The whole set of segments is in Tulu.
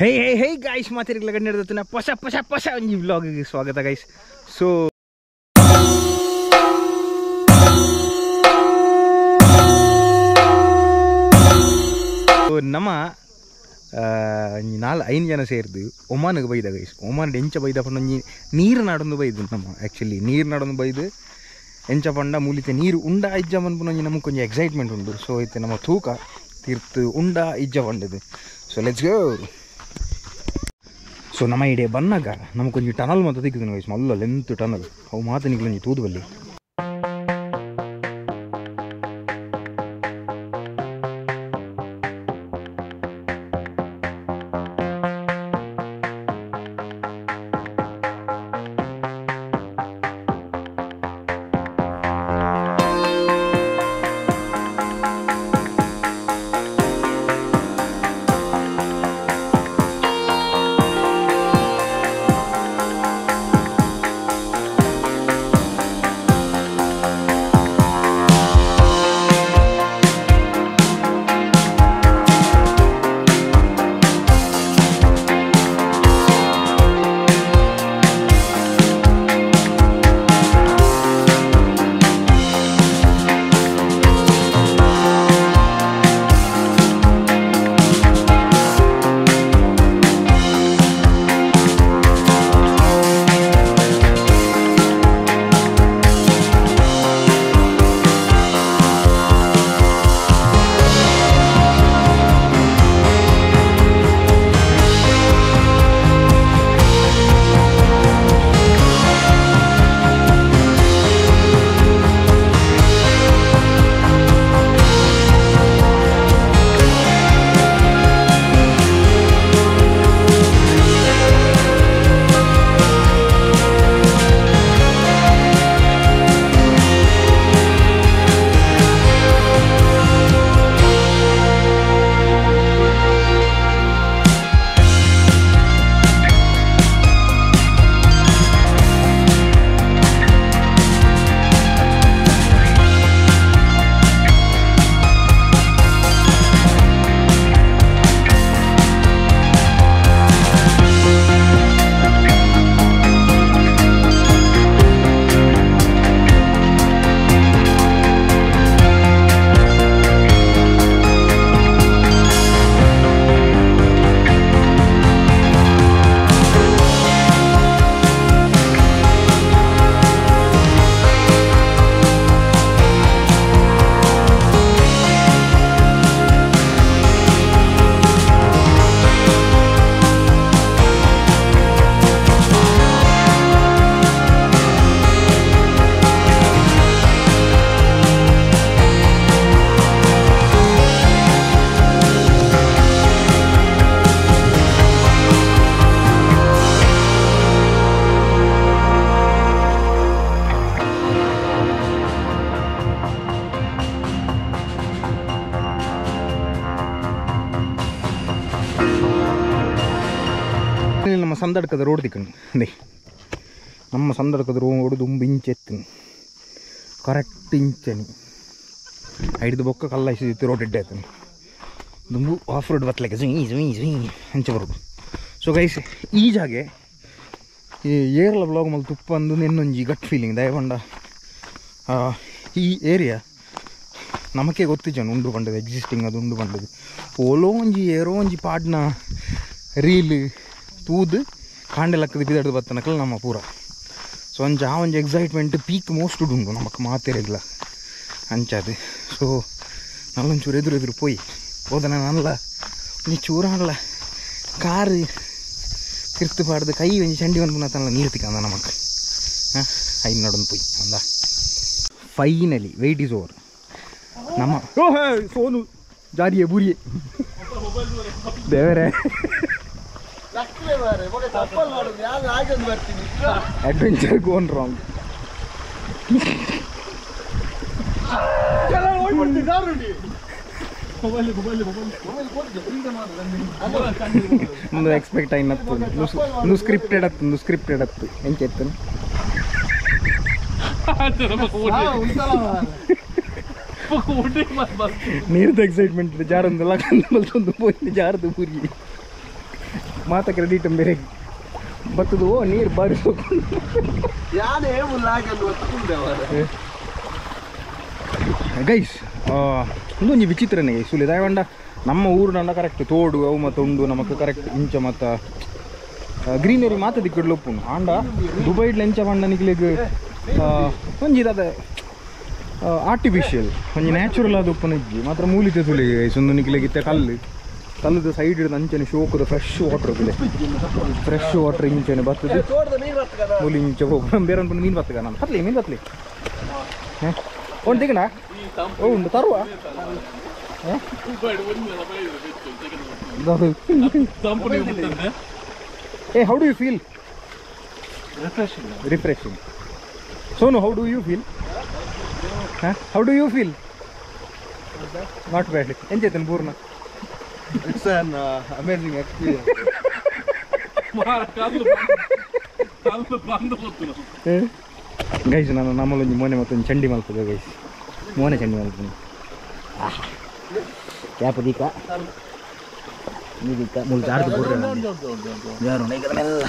Hey hey hey guys, ಮಾತಿರ್ಗಲ ಗಣ್ಯರದತ್ತನ ಪೊಸ ಪೊಸ ಪೊಸ ಒಂಜಿ ವ್ಲಾಗ್ ಗೆ ಸ್ವಾಗತ ಗೈಸ್. ಸೋ ನಮ್ಮ ನಾಲ್ ಐದು ಜನ ಸೇರಿದು ಒಮಾನ್ಗೆ ಬೈದ ಗೈಸ್. ಒಮಾನ್ ಎಂಚ ಬೈದ ಪಂಡ ಒಂಜಿ ನೀರು ನಾಡೊಂದು ಬೈದು ನಮ್ಮ ಆ್ಯಕ್ಚುಲಿ ನೀರು ನಾಡೊಂದು ಬೈದು ಎಂಚ ಪಂಡ ಮೂಲಿತೆ ನೀರು ಉಂಡ ಇಜ್ಜ ಪನ್ಪುನ ಒಂಜಿ ನಮಕ್ ಒಂಜಿ ಎಕ್ಸೈಟ್ಮೆಂಟ್ ಉಂಡು. ಸೊ ಇತ್ತೆ ನಮ್ಮ ತೂಕ ತೀರ್ತು ಉಂಡ ಇಜ್ಜ ಪಂಡದು. So let's go. So ನಮ್ಮ ಇಡೇ ಬನ್ನಾಗ ನಮಗೊಂಜಿ ಟನಲ್ ಮಾತ್ರ ತಿಕ್ಕಿದ್ದು ಗೈಸ್, ಮಲ್ಲ ಲೆಂತ್ ಟನಲ್. ಅವು ಮಾತ್ರ ನಿಗ್ಲೊಂಜಿ ತೂದು ಬಲ್ಲಿ. ನಮ್ಮ ಸಂದಡ್ಕದ ರೋಡ್ ತಿಕ್ಕನು ಅದೇ ನಮ್ಮ ಸಂದಡ್ಕದ ರೋಡ್ ದುಂಬು ಇಂಚ್ ಎತ್ತನು ಕರೆಕ್ಟ್ ಇಂಚನಿ ಐದು ಬೊಕ್ಕ ಕಲ್ಲ ಇಸಿದಿತ್ತು ರೋಡ್ ಎಡ್ಡೆ ಆಯ್ತಾನೆ ದುಂಬು ಆಫ್ ರೋಡ್ ಬತ್ತಲಕ್ಕೆ ಜುಯಿ ಜುಯಿ ಜುಯಿ ಅಂಚೆ ಬರೋದು. ಸೊ ಗೈಸ್ ಈ ಜಾಗೆ ಈ ಏರ್ಲ ಬ್ಲಾಗ್ ಮಲ್ ತುಪ್ಪ ಅಂದು ನಿನ್ನೊಂಜಿ ಗಟ್ ಫೀಲಿಂಗ್ ದಯಪಂಡ ಈ ಏರಿಯಾ ನಮಕೇ ಗೊತ್ತಿಜ್ಜನ ಉಂಡು ಪಂಡದು ಎಕ್ಸಿಸ್ಟಿಂಗ್ ಅದು ಉಂಡು ಪಂಡದು ಓಲೋ ಒಂಜಿ ಏರೋ ಒಂಜಿ ಪಾಡ್ನ ರೀಲ್ ತೂದು ಕಾಂಡೆ ಲಕ್ಕದ ಬಿದಾಡ್ದು ಬತ್ತನಕಲ್ಲ ನಮ್ಮ ಪೂರ. ಸೊ ಒಂಜಿ ಆ ಒಂಜಿ ಎಕ್ಸೈಟ್ಮೆಂಟ್ ಪೀಕ್ ಮೋಸ್ಟ್ ಉಂಡು ನಮಕ್ ಮಾತಿರಲ್ಲ ಅಂಚಾದು. ಸೊ ನಲ್ಲೊಂಚೂರು ಎದುರು ಎದುರು ಪೋಯಿ ಹೋದನ ನಲ್ಲ ಒಂಜಿ ಚೂರಾಣಲ ಕಾರು ತಿರ್ತು ಪಾಡ್ದು ಕೈ ಒಂಜಿ ಚಂಡಿ ಒಂದು ಪುನಃ ನೀರು ತಿಕ್ಕಂದ ನಮಕ್ ಹಾಂ ಐದು ನಡೊಂದು ಪೋಯಿ ಅಂದ. Finally wait is over. ನಮ್ಮ ಓ ಹೇ ಸೋನು ಜಾರಿಯೇ ಬುರಿಯೇ ದೇವರೇ ಅಡ್ವೆಂಚರ್ ಗೋನ್ ರಾಂಗ್. ಒಂದು ಎಕ್ಸ್ಪೆಕ್ಟ್ అయినట్టు నువ్వు స్క్రిప్టెడ్ అత్తు నువ్వు స్క్రిప్టెడ్ అత్తు ఏం చేస్తాను ನೀರ್ದ ಎಕ್ಸೈಟ್ಮೆಂಟ್ ಜಾರೊಂದು ಲಕ್ಕಂದು ಮಲ್ತೊಂದು ಪೋಯಿನ ಜಾರದು ಪೂರಿ. ಮಾತ ಕ್ರೆಡಿಟ್ ಬೇರೆ ಬತ್ತದು ಓ ನೀರು ಬಾರಿ ಗೈಸ್ ಒಂದೊಂದು ವಿಚಿತ್ರನೇ ಗೈಸ್ ಸುಲಿ ದಾಯವಂಡ ನಮ್ಮ ಊರು ಕರೆಕ್ಟ್ ತೋಡು ಅವು ಮತ್ತು ಉಂಡು ನಮಕ್ ಕರೆಕ್ಟ್ ಇಂಚ ಮತ್ತು ಗ್ರೀನರಿ ಮಾತ ದಿಕ್ಕಿಡ್ಲು ಉಪ್ಪುಂಡು ಆಂಡ ದುಬೈಡ್ ಎಂಚ ಪಂಡ ನಿಕ್ಲೆಗ್ ಒಂಜಿ ದಾದ ಆರ್ಟಿಫಿಷಿಯಲ್ ಒಂಜಿ ನ್ಯಾಚುರಲ್ ಆದ ಉಪ್ಪುನ ಇಜ್ಜಿ ಮಾತ್ರ ಮೂಲಿತೆ ತುಲಿಗೆ ಗೈಸ್ ಒಂದು ನಿಕ್ಲೆಗ್ ಇತ್ತೆ ಕಲ್ಲು ಕಲ್ಲುದ ಸೈಡ್ ಹಿಡಿದು ಅಂಚನೆ ಶೋಕದ ಫ್ರೆಶ್ ವಾಟರ್ ತುಲೆ ಫ್ರೆಶ್ ವಾಟರ್ ಇಂಚನೆ ಬರ್ತದೆ ಮೂಲಿ ಇಂಚ ಬೇರೆ ಒಂದು ಮೀನು ಬರ್ತದೆ ನಾನು ಬತ್ಲಿ ಮೀನು ಬತ್ಲಿ ಒಂದು ತಿಗಣ ಓ ಉಂಡು ತರುವ Hey, how do you feel? Refreshing. Refreshing. Sonu, how do you feel? Huh? How do you feel? Not bad. Not bad. Enchetan Purna. It's an amazing experience. Guys, ನಾನು ನಮ್ಮಲ್ಲೊಂದು ಮೋನೆ ಮತ್ತೊಂದು ಚಂಡಿ ಮಲ್ಪುದು ಗೈಸ್. ಮೋನೆ ಚಂಡಿ ಮಲ್ಪುದು. ಕ್ಯಾಪ್ ದೀಕ ಇದೀಕ ಮೂರು ಜಾರ್ದು ಬುರ್ರೆ ಜಾರು ಈಗ ಮೆಲ್ಲ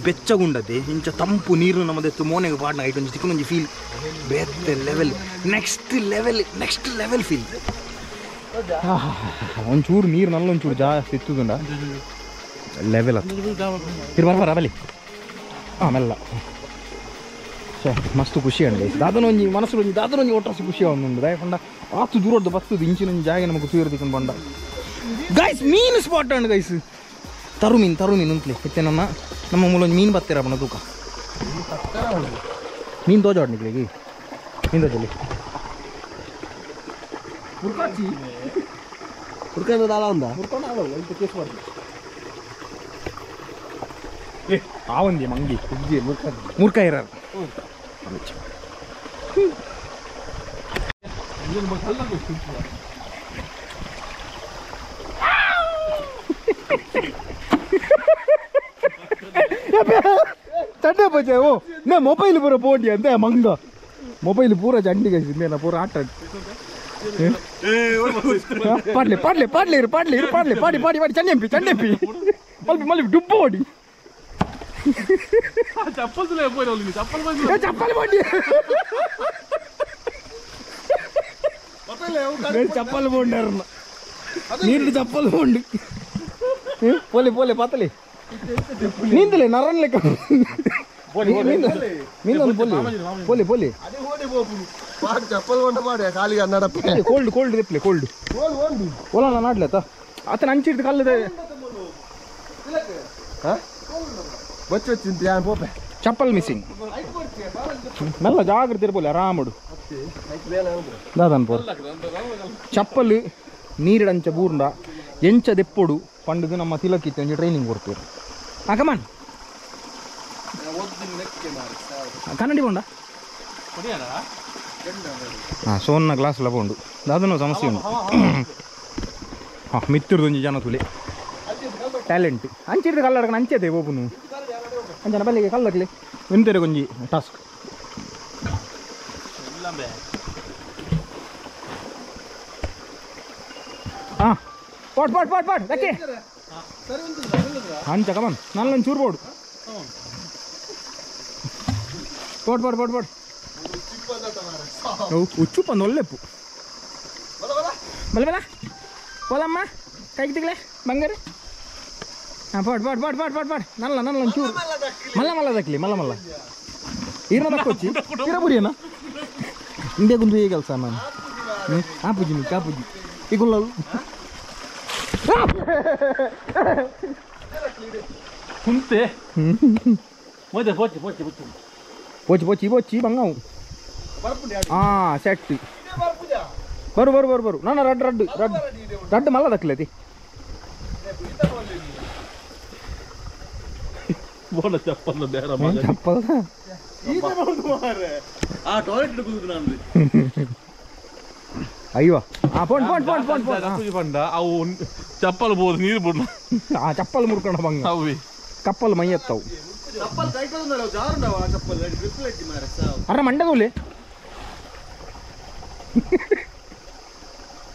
ಬೆಚ್ಚಗುಂಡದೆ ಇಂಚ ತಂಪು ನೀರು ನಮ್ಮದೆತ್ತು ಮೋನೆಗೆ ಪಾಡ್ನ ಐಟ್ ಒಂಜಿ ತಿಕ್ಕುನೊಂಜಿ ಫೀಲ್ ಬೇತೆ level next level next level feel ಒಂಚೂರು ನೀರು ನಲ್ಲ ಒಂಚೂರು ಜಾಸ್ತಿ ಇತ್ತುದುಂಡ ಲೆವೆಲ್ ಅದು ಇರು ಬರ ಬರ ಬಲಿ ಆಮೇಲೆ ಸೊ ಮಸ್ತ್ ಖುಷಿ ಅಂడి ದಾದನೊಂಜಿ ಮನಸ್ಸು ಒಂಜಿ ದಾದನೊಂಜಿ ಒಟ್ರಾಸಿ ಖುಷಿ ಅವನುಂಡು ದಾಯಕೊಂಡ ಆತು ದೂರದ್ದು ಬರ್ತದೆ ಇಂಚಿನೊಂಜಿ ಜಾಗ ನಮಗೆ ತೂಯರು ತಿಕ್ಕೊಂಡು ಬಂಡ ಗೈಸ್ ಮೀನು ಸ್ಪಾಟ್ ಅಂಡ್ ಗೈಸ್ ತರು ಮೀನು ತರು ಮೀನು ಅಂತಲೇ ಇತ್ತೆ ನಮ್ಮ ನಮ್ಮ ಮೂಲೊಂದು ಮೀನು ಬತ್ತೀರಪ್ಪನ ತೂಕ ಮೀನು ತೋಜಾಡ್ ನಿಕ್ಲೆಗಿ ಮೀನು ತೋಜಲಿ ಆವಂದಿ ಮಂಗಿ ಮೂರ್ಖ ಇರಾರ ಚಂಡೆ ಬಚ್ಚೆ ಓ ನೇ ಮೊಬೈಲ್ ಪೂರ ಪೋಂಡಿ ಅಂತ ಮಂಗ ಮೊಬೈಲ್ ಪೂರ ಚಂಡಿಗೆ ಮೇಲ ಪೂರ ಆಟ ಪಾಡ್ಲೆ ಪಾಡ್ಲೆ ಪಾಡ್ಲೆ ಇರು ಪಾಡ್ಲೆ ಇರು ಪಾಡ್ಲೆ ಪಾಡಿ ಪಾಡಿ ಪಾಡಿ ಚಂಡೆಂಪಿ ಚಂಡೆಂಪಿ ಮಲ್ಪಿ ಮಲ್ಪಿ ಡುಬ್ಬ ಓಡಿ ಚಪ್ಪಲ್ ಬೋಡಿ ಚಪ್ಪಲ್ ಬೋಂಡಿ ನೀರು ಚಪ್ಪಲ್ ಬೋಂಡಿ ಪೋಲೆ ಪೋಲೆ ಪಾತಲೆ ನೀಂದಲೆ ನರನ್ ಲೆಕ್ಕ ನೀಂದೊಂದು ಪೊಲಿ ಪೊಲಿ ಪೊಲಿ ಕೋಲ್ಡ್ ಕೋಲ್ಡ್ ತೆಪ್ಪಲೆ ಕೋಲ್ಡ್ ಓಲಾ ನಾಡ್ಲೆತ್ತ ಆತನ ಅಂಚಿಡ್ದು ಕಲ್ಲದ ಚಪ್ಪಲ್ ಮಿಸ್ಸಿಂಗ್ ಮೆಲ್ಲ ಜಾಗ್ರತೆ ಇರ್ಬೋಲಿ ಆರಾಮಡು ದಾದನ್ ಪೋರ್ ಚಪ್ಪಲ್ ನೀರಿಡಂಚ ಬೂರ್ಂಡ ಎಂಚ ದೆಪ್ಪೊಡು ಪಂಡುದು ನಮ್ಮ ತಿಲಕಿತ್ತು ಒಂಜಿ ಟ್ರೈನಿಂಗ್ ಕೊಡ್ತೀವಿ ಹಾಂ ಕಮಾನ್ ಕನ್ನಡಿ ಬೋಂಡ ಹಾಂ ಸೋನ್ನ ಗ್ಲಾಸ್ ಎಲ್ಲ ಬೋಂಡು ಅದನ್ನು ಸಮಸ್ಯೆ ಉಂಟು ಹಾಂ ಮಿತ್ತಿರ್ದು ಒಂಜಿ ಜನ ತುಲೆ ಟ್ಯಾಲೆಂಟ್ ಅಂಚಿಡ್ದು ಕಲ್ಲಡಕನ ಅಂಚೆದೆ ಬೋಪುನು ಅಂಚನ ಬಲ್ಲಿಗೆ ಕಲ್ಲಕ್ಲಿ ಎಂತೆರೆ ಒಂಜಿ ಟಾಸ್ಕ್ ಹಾಂ pot pot pot pot ದಕ್ಕೆ ಅಂಚ ಕಮನ್ ನಲ್ಲೊಂದು ಚೂರು ಬೋಡು pot pot pot pot ಉಚ್ಚುಪ್ಪ ಒಲ್ಲೆಪ್ಪು ಬಲ ಬಲ పోదమ్మ కైకి దిగలే బంగారు పాడు పాడు పాడు పాడు పాడు పాడు నల్ల నల్ల చూడు మళ్ళా మళ్ళా దక్లి మళ్ళా మళ్ళా ఈరన దక్కొచ్చి తిరపురియేనా ఇందే గుందు ఏ ಕೆಲಸ ನಾನು ಆಪುಜಿ ನಿ ಕಾಪುಜಿ ಇಗುಲ್ಲ ಕುಂತೆ ಮೊದೆ ಪೋಚಿ ಪೋಚಿ ಪೋಚಿ ಪೋಚಿ ಪೋಚಿ ಪೋಚಿ ಬಂಗಾವು ಆ ಸೆಟ್ ಬರು ಬರು ಬರು ಬರು ನಾನು ರಡ್ ರಡ್ ರಡ್ ರಡ್ ಮಲ್ಲ ದಕ್ಲತಿ ಬೋಡ ಚಪ್ಪಲ್ ಬೇರೆ ಚಪ್ಪಲ್ ಆ ಟಾಯ್ಲೆಟ್ ಕುದುದು ನಾನು ಅಯ್ಯೋ ಆ phone phone phone phone phone ಪಂಡ ಅವು ಚಪ್ಪಲ್ ಬೋದು ನೀರು ಬೋಡು ಆ ಚಪ್ಪಲ್ ಮುರ್ಕೊಂಡ ಬಂಗ ಅವಿ ಕಪ್ಪಲ್ ಮೈ ಎತ್ತವು ಚಪ್ಪಲ್ ಕೈಕೊಂಡಲ್ಲ ಜಾರುಂಡವ ಆ ಚಪ್ಪಲ್ ಗ್ರಿಪ್ ಲೈಟ್ ಮಾರೆ ಸಾವ್ ಅರ ಮಂಡದೋಲೆ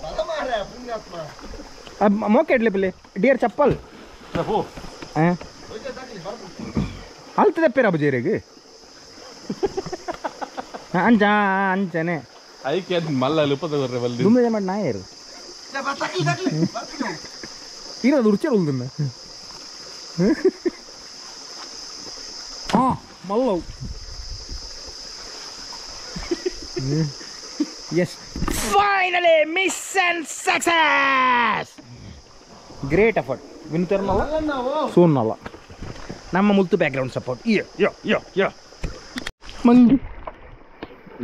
ಬಲ ಮಾರೆ ಪುಣ್ಯಾತ್ಮ ಮೋಕೆಡ್ಲೆ ಪಿಲೆ ಡಿಯರ್ ಚಪ್ಪಲ್ ಪೋ ಆ ಅಲ್ತ ದಪ್ಪೇರ ಬಜೇರೆಗೆ ಅಂಚ ಅಂಚನೆ ಐಕೆ ಮಲ್ಲ ಲುಪದ ಬಲ್ದಿ ದುಮ್ಮೆ ಮಾಡಿ ನಾಯರು ಇರೋದು ರುಚಿ ಉಳ್ದನ್ನ ಆ ಮಲ್ಲವು yes finally mission success great effort ವಿನುತರ್ನಲ್ಲ ಸೋನ್ನಲ್ಲ ನಮ್ಮ ಮುಲ್ತು ಬ್ಯಾಕ್ಗ್ರೌಂಡ್ ಸಪೋರ್ಟ್ ಯೋ ಯೋ ಯೋ ಯೋ ಮಂಗಿ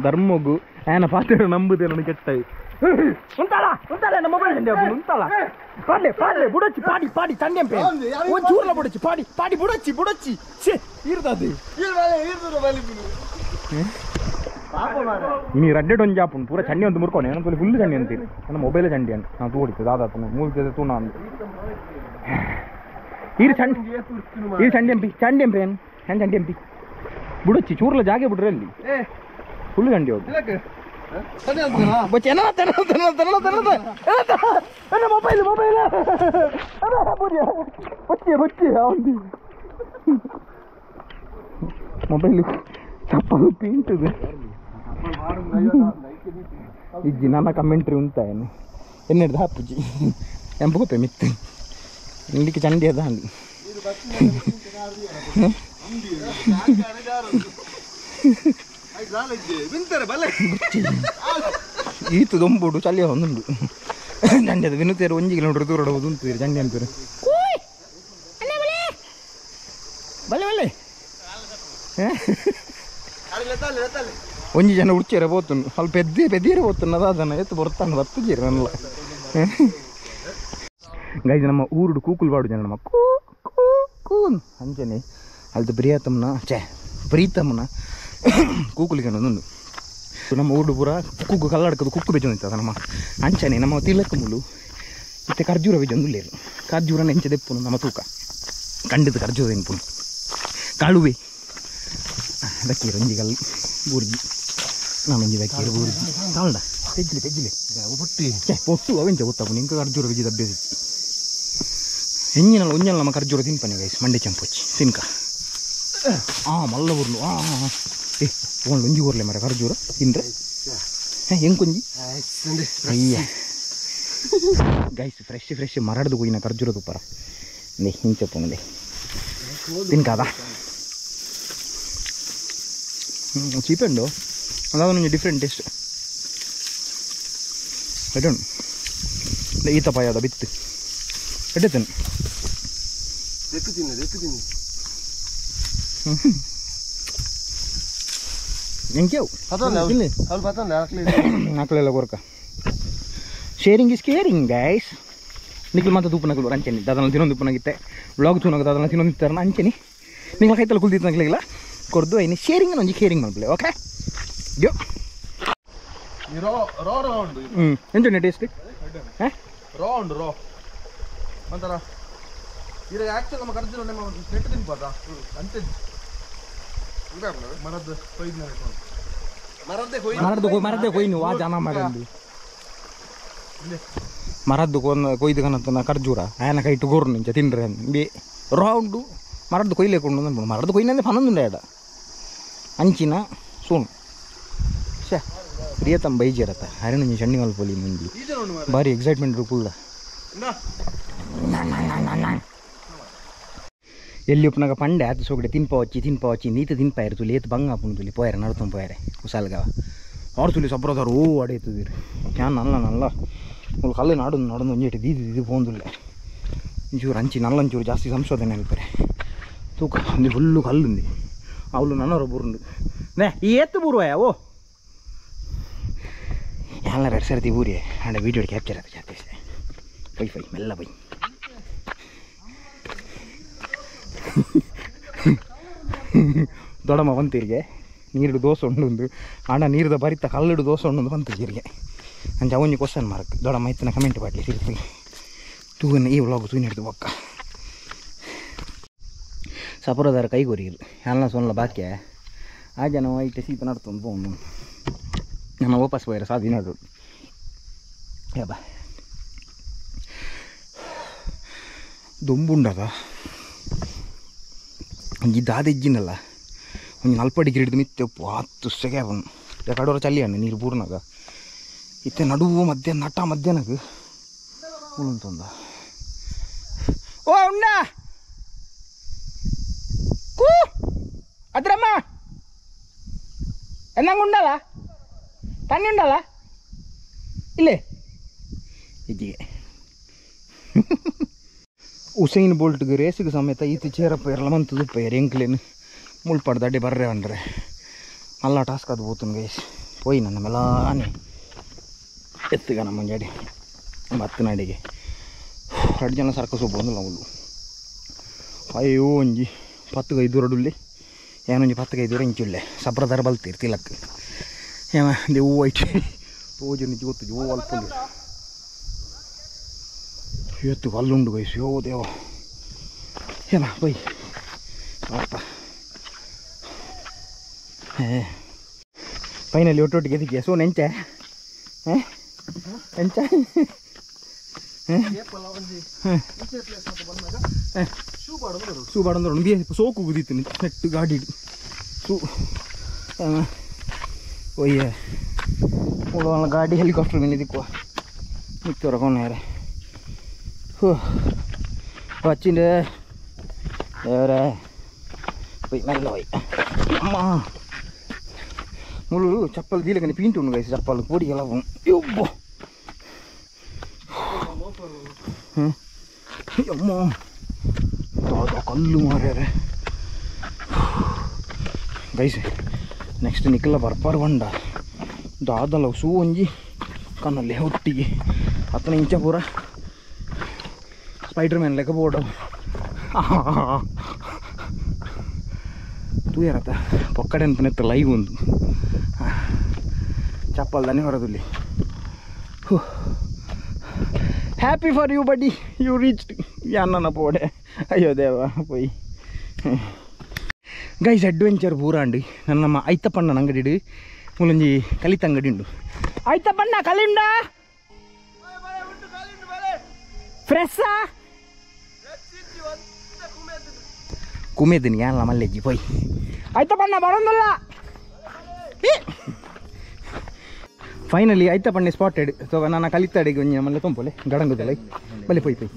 ಧರ್ಮಗು ಆನ ಪಾತ್ರ ನಂಬುದೆ ನನಗೆ ಕೆಟ್ಟಾಯಿ ಉಂಟಾಳ ಉಂಟಾಳ ನಮ್ಮ ಮೊಬೈಲ್ ಹಿಂದೆ ಉಂಟಾಳ ಪಾಡ್ಲೆ ಪಾಡ್ಲೆ ಬುಡಚ್ಚಿ ಪಾಡಿ ಪಾಡಿ ಚಂಡೆಂಪೆ ಒಂದು ಚೂರ್ಲ ಬುಡಚ್ಚಿ ಪಾಡಿ ಪಾಡಿ ಬುಡಚ್ಚಿ ಬುಡಚ್ಚಿ ಛೇ ಇರ್ದದು ಇನಿ ರಡ್ಡೆ ಒಂಜಿ ಆಪುಂಡು ಪೂರ ಚಂಡಿ ಒಂದು ಮುರ್ಕೋಣೆ ಏನೋ ಫುಲ್ ಚಂಡಿ ಅಂತೀರಿ ನನ್ನ ಮೊಬೈಲ್ ಚಂಡಿ ಅಂತ ನಾನು ತೂಡಿತ್ತು ದಾದಾತನ ಮೂರು ತೂಣ ಅಂದು ಈರು ಚಂಡಿ ಈರು ಚಂಡಿ ಎಂಪಿ ಚಂಡಿ ಎಂಪಿ ಏನು ಹೆಂಗೆ ಚಂಡಿ ಎಂಪಿ ಬುಡಚ್ಚಿ ಚೂರ್ಲ ಜಾಗೆ ಬಿಡ್ರಿ ಅಲ್ಲಿ ಫುಲ್ ಚಂಡಿ ಹೋಗಿ ಮೊಬೈಲ್ ಮೊಬೈಲ್ ಬಚ್ಚಿ ಬಚ್ಚಿ ಅವನು ಮೊಬೈಲ್ ಚಪ್ಪಲು ಪಿಂಟದು ಇಜ್ಜಿ ನನ್ನ ಕಮೆಂಟ್ರಿ ಉಂಟ ಏನು ಎನ್ನೆಡ್ದು ಹಾಪುಜಿ ಎಂಪು ಮಿತ್ತು ಇಂಡಿಗೆ ಚಂಡಿ ಅದ ಅಂದು ಈತು ದೊಂಬುಡು ಚಳಿಯ ಒಂದುಂಡು ಚಂಡಿ ಅದು ವಿನುತೇರು ಒಂಜಿ ಕಿಲೋಮೀಟರ್ ದೂರ ಉಂಟು ಚಂಡಿ ಅಂತೀರು ಬಲ್ಲೆ ಬಲ್ಲೆ ಒಂಜಿ ಜನ ಉಡ್ಚೇರ ಪೋತುಂಡು ಸ್ವಲ್ಪ ಪೆದ್ದಿ ಪೆದ್ದೀರ ಪೋತುಂಡು ಅದಾದನ ಎತ್ತು ಬೊರ್ತಾನ ಬತ್ತುಜೀರ ನನ್ನಲ ಗೈಸ್ ನಮ್ಮ ಊರುಡು ಕೂಕುಲ್ ಬಾಡು ಜನ ನಮ್ಮ ಕೂ ಕೂ ಕೂ ಅಂಚನೆ ಅಲ್ದು ಪ್ರಿಯತಮ್ನ ಛೇ ಪ್ರೀತಮ್ನ ಕೂಕುಲಿಗೆ ಒಂದುಂಡು ನಮ್ಮ ಊರುಡು ಪೂರ ಕುಕ್ಕು ಕಲ್ಲಡ್ಕದು ಕುಕ್ಕು ಬೆಜ್ಜೊಂದು ಇತ್ತದ ನಮ್ಮ ಅಂಚನೆ ನಮ್ಮ ತಿಲಕ್ ಮುಲು ಇತ್ತೆ ಖರ್ಜೂರ ಬೆಜ್ಜೊಂದುಲ್ಲೇರು ಖರ್ಜೂರನ ಎಂಚ ದೆಪ್ಪುನು ನಮ್ಮ ತೂಕ ಕಂಡಿದ್ದು ಖರ್ಜೂರ ಎನ್ಪುನು ಕಾಳುವೆ ದಕ್ಕೀರು ಒಂಜಿ ಕಲ್ಲು ಬೂರ್ಜಿ ನಾನೊಂಜಿ ದಕ್ಕೀರು ಬೂರ್ಜಿ ತಾಳ್ದ ಪೆಜ್ಜಿಲಿ ಪೆಜ್ಜಿಲಿ ಪೊಟ್ಟಿ ಛೇ ಪೊಟ್ಟು ಅವೆಂಚ ಗೊತ್ತಾಪು ನಿಂಗೆ ಖರ್ಜೂರ ಬೆಜ್ಜಿದ ಅಭ್ಯಾಸ ಇತ್ತು ಎಂಜಿನಲ್ಲ ಒಂಜಲ್ಲ ನಮ್ಮ ಖರ್ಜೂರ ತಿನ್ಪನೆ ಗೈಸ್ ಮಂಡೆ ಚಂಪೊಚ್ಚಿ ತಿನ್ಕ ಆ ಮಲ್ಲ ಊರ್ಲು ಆ ಏ ಒಂದು ಒಂಜಿ ಊರ್ಲೆ ಮರ ಖರ್ಜೂರ ತಿಂದ್ರೆ ಹೆಂಗೊಂಜಿ ಅಯ್ಯ ಗೈಸ್ ಫ್ರೆಶ್ ಫ್ರೆಶ್ ಮರಡ್ದು ಹೋಗಿನ ಖರ್ಜೂರ ತುಪ್ಪರ ನೇ ಹಿಂಚಪ್ಪಂದೆ ತಿನ್ಕಾದ ಚೀಪ್ ಉಂಡು ಅದಾದ ಡಿಫ್ರೆಂಟ್ ಟೇಸ್ಟ್ ಎಡ್ಡೆ ಈತ ಪಾಯದ ಬಿತ್ತು ಎಡ್ಡೆ ತಿನ್ನು ಎಂಕ್ಯಾವು ನಾಲ್ಕಲೆಲ್ಲ ಕೊರಕ sharing is caring guys Nikhil ಮಾತ್ರ ತೂಪನಕಲು ಅಂಚೆನಿ ದಾದನ ತಿನ್ನೊಂದು ತುಪ್ಪನಾಗಿತ್ತೆ ವ್ಲಾಗ್ ತೂನಾಗ ದಾದನ ತಿನ್ನೊಂದು ಅಂಚೆನಿ ನಿಂಗೆ ಕೈತಲ್ಲ ಕುಲ್ದಿತ್ತು ಕೊರ್ದು ಐನಿ ಶೇರಿಂಗ್ ಒಂಜಿ ಕೇರಿಂಗ್ ಮಲ್ಪಲೆ ಓಕೆ ಯೋ ರಾ ರಾ ರೌಂಡ್ ಎಂಚುಂಡು ಟೇಸ್ಟ್ ಹಾಂ ರೌಂಡ್ ರಾ ಒಂಥರ ಇದು ಆ್ಯಕ್ಚುಲಿ ನಮ್ಮ ಖರ್ಜೂರ ನಿಮ್ಮ ನೆಟ್ಟು ತಿನ್ಬೋದಾ ಅಂತೆ ಮರದ್ದು ಕೊಯ್ದು ಮರದ್ದೇ ಕೊಯ್ದು ಮರದ್ದೇ ಕೊಯ್ನು ವಾ ಜನ ಮರಂದು ಮರದ್ದು ಕೊಯ್ದು ಕನತನ ಖರ್ಜೂರ ಆಯನ ಕೈಟು ಗೋರ್ನು ಇಂಚ ತಿಂಡ್ರೆ ಬಿ ರೌಂಡು ಮರದ್ದು ಕೊಯ್ಲೆ ಕೊಂಡು ಮರದ್ದು ಕೊಯ್ನಂದ್ರೆ ಪನ್ನೊಂದುಂಡು ಎಡ ಅಂಚಿನ ಸೂನು ಶ್ಯಾ ಪ್ರಿಯತಮ್ ಬೈಜರತ್ತ ಹರಿಣಂಜಿ ಚಂಡಿ ಮಲ್ಪೊಲಿ ಮುಂಜಿ ಭಾರಿ ಎಕ್ಸೈಟ್ಮೆಂಟ್ ಕುಳ್ಳ ಎಲ್ಲಿ ಉಪ್ಪನಾಗ ಪಂಡೆ ಆತು ಸೋಗಡೆ ತಿನ್ಪ ವಚ್ಚಿ ತಿನ್ಪ ವಚ್ಚಿ ನೀತು ತಿನ್ಪಾಯಿರು ತುಲಿ ಏತು ಬಂಗ ಆಪುಂಡು ತುಲಿ ಪೋಯರೆ ನಡ್ತು ಪೋಯರೆ ಕುಸಾಲ್ಗವ ಅವ್ರು ತುಲಿ ಸಬ್ರದವ್ರು ಓ ಅಡೇತದಿರು ಯಾನ್ ನಲ್ಲ ನಲ್ಲ ಮುಲ್ ಕಲ್ಲು ನಾಡು ನಡೊಂದು ಒಂಜಿ ದೀದಿ ದೀದಿ ಪೋಂದುಲ್ಲೆ ಒಂಚೂರು ಅಂಚಿ ನಲ್ಲಂಚೂರು ಜಾಸ್ತಿ ಸಂಶೋಧನೆ ಅಲ್ಪರೆ ತೂಕ ಒಂದು ಫುಲ್ಲು ಕಲ್ಲುಂದಿ ಅವಳು ನನ್ನವರು ಬೂರುಂಡು ನೇ ಈ ಎತ್ತು ಬೂರುವಾಯ ಓ ಯಾಲ ಎರಡು ಸರ್ತಿ ಊರಿ ಅಂಡ ವೀಡಿಯೋ ಕ್ಯಾಪ್ಚರ್ ಆಯ್ತು ಜಾಸ್ತಿ ಪೈ ಪೈ ಮೆಲ್ಲ ಪೈ ದೊಡ್ಡಮ್ಮ ಬಂತೀರಿಗೆ ನೀರು ದೋಸೆ ಉಂಡು ಆಂಡ ನೀರ್ದ ಬರಿತ ಕಲ್ಲುಡು ದೋಸೆ ಉಂಡು ಪಂತಿಗೆ ಅಂಚ ಒಂಜಿ ಕ್ವಶನ್ ಮಾರ್ಕ್ ದೊಡ್ಡ ಮೈತನ ಕಮೆಂಟ್ ಪಾಡ್ಲಿ ತಿರ್ತಿ ತೂವನ್ನ ಈ ವ್ಲಾಗ್ ತೂಯಿನ ಹಿಡ್ದು ಬೊಕ್ಕ ಸಪುರದಾರ ಕೈ ಕೊರಿರು ಎಲ್ಲ ಸೊನ್ಲ ಬಾಕಿ ಆ ಜನ ಐಟ್ ಸೀತ ನಡ್ತೊಂದು ಪೋನು ನಮ್ಮ ವಾಪಸ್ ಪೋಯರ ಸಾದಿ ನಡು ಬಾ ದೊಂಬುಂಡದ ಒಂಜಿ ದಾದೆಜ್ಜಿನಲ್ಲ ಒಂಜಿ ನಲ್ಪ ಡಿಗ್ರಿ ಹಿಡಿದು ಮಿತ್ತೆ ಉಪ್ಪು ಹತ್ತು ಸೆಗೆ ಅವನು ಕಡೋರ ಚಲಿಯಣ್ಣ ನೀರು ಪೂರ್ಣಗ ಇತ್ತೆ ನಡುವು ಮಧ್ಯಾಹ್ನ ನಟ ಮಧ್ಯಾಹ್ನಕ್ಕೆ ಉಳುಂತೊಂದ ಓ ಉಣ್ಣ ಕೂ ಅದ್ರಮ್ಮ ಎಂದಂಗೆ ಉಂಡಲ್ಲ ತಣ್ಣಿ ಉಂಡಲ್ಲ ಇಲ್ಲೇ ಇಜ್ಜಿಗೆ ಉಸೈನ್ ಬೋಲ್ಟ್ಗೆ ರೇಸಿಗೆ ಸಮೇತ ಈತ ಚೇರಪ್ಪ ಇರಲ್ಲ ಮಂತದ್ದು ಪೇರು ಎಂಕ್ಲೇನು ಮುಳ್ಪಾಡ್ದು ಅಡ್ಡಿ ಬರ್ರೆ ಅಂದ್ರೆ ಮಲ್ಲ ಟಾಸ್ಕ್ ಅದು ಬೋತನ್ ಗೈಸ್ ಪೋಯಿ ನನ್ನ ಮೆಲಾನೆ ಎತ್ತುಗ ನಮ್ಮ ಅಡಿ ಬತ್ತು ನಾಡಿಗೆ ಎರಡು ಜನ ಸರ್ಕಸ್ ಒಬ್ಬ ಅವಳು ಅಯ್ಯೋ ಒಂಜಿ ಪತ್ತುಗೈ ದೂರಡುಲ್ಲಿ ಏನೊಂಜಿ ಪತ್ತುಗೈ ದೂರ ಇಂಚುಲ್ಲೆ ಸಬ್ರದಾರ ಬಲ್ತೀರ್ ತಿಲಕ್ ಏಮ ಹೂವು ಐಟ್ ತೋಜು ನಿಜ ಗೊತ್ತು ಹೂವು ಅಲ್ಪ ಎತ್ತು ಕಲ್ಲುಂಡು ಗೈಸ್ ಯೋ ದೇವ ಏನ ಬೈ ಅಪ್ಪ ಫೈನಲಿ ಒಟ್ಟೊಟ್ಟಿಗೆ ಎದಕ್ಕೆ ಸೋನ್ ಎಂಚ ಎಂಚ ಶೂ ಬಾಡಂದ್ರೆ ಬಿ ಸೋಕು ಕುದೀತೀನಿ ನೆಟ್ಟು ಗಾಡಿ ಸೂ ಒಯ್ಯ ಗಾಡಿ ಹೆಲಿಕಾಪ್ಟರ್ ಮೇಲೆ ದಿಕ್ಕುವ ಮಿಕ್ಕವರ ಕೊನೆಯರೆ ಬಚ್ಚಿಂಡೆ ದೇವರೇ పోయి మెల్ల పోయి అమ్మా ముళ్ళు చప్పలు తీలకని పీంటు ఉండు గైస్ చప్పాలు పొడి ఎలా అబ్బో అమ్మో దాదా కళ్ళు మారారే గైస్ నెక్స్ట్ నిక్కల ಬರ್ಪಾರ್ ಬಂಡ ದಾದಲ ಸೂ ಒಂಜಿ ಕಣ್ಣಲ್ಲಿ ಒಟ್ಟಿಗೆ ಅತನ ಇಂಚ ಪೂರ ಸ್ಪೈಡರ್ ಮ್ಯಾನ್ ಲೆಕ್ಕ ಬೋರ್ಡ್ ತೂಯರತ್ತ ಪೊಕ್ಕಡೆ ಅನ್ಪನೆತ್ತ ಲೈವ್ ಒಂದು ಚಪ್ಪಲ್ ದಾನೆ ಹೊರದುಲ್ಲಿ happy for you buddy you reached ಯಾನ್ನ ಪೋಡೆ ಅಯ್ಯೋ ದೇವ ಪೋಯಿ ಗೈಸ್ ಅಡ್ವೆಂಚರ್ ಪೂರಾಂಡು ನನ್ನ ನಮ್ಮ ಐತಪ್ಪಣ್ಣ ಅಂಗಡಿ ಮುಲಂಜಿ ಕಲಿತ ಅಂಗಡಿ ಉಂಡು ಐತಪ್ಪಣ್ಣ ಕಲಿಂಡ ಫ್ರೆಸ್ಸಾ ಕುಮೇದಿನಿ ಯಾನ ಮಲ್ಲೆಜ್ಜಿ ಪೋಯ್ ಐತಪ್ಪಣ್ಣ ಬರೋಂದಲ್ಲ ಫೈನಲಿ ಐತಪ್ಪಣ್ಣೆ ಸ್ಪಾಟೆಡ್ ಸೊ ನಾನು ಕಲಿತಾಡಿಗೆ ಒಂಜಿ ಮಲ್ಲೆ ತೊಂಪೊಲೆ ಗಡಂಗುದಲ್ಲ ಬಲೆ ಪೋಯ್ ಪೋಯ್.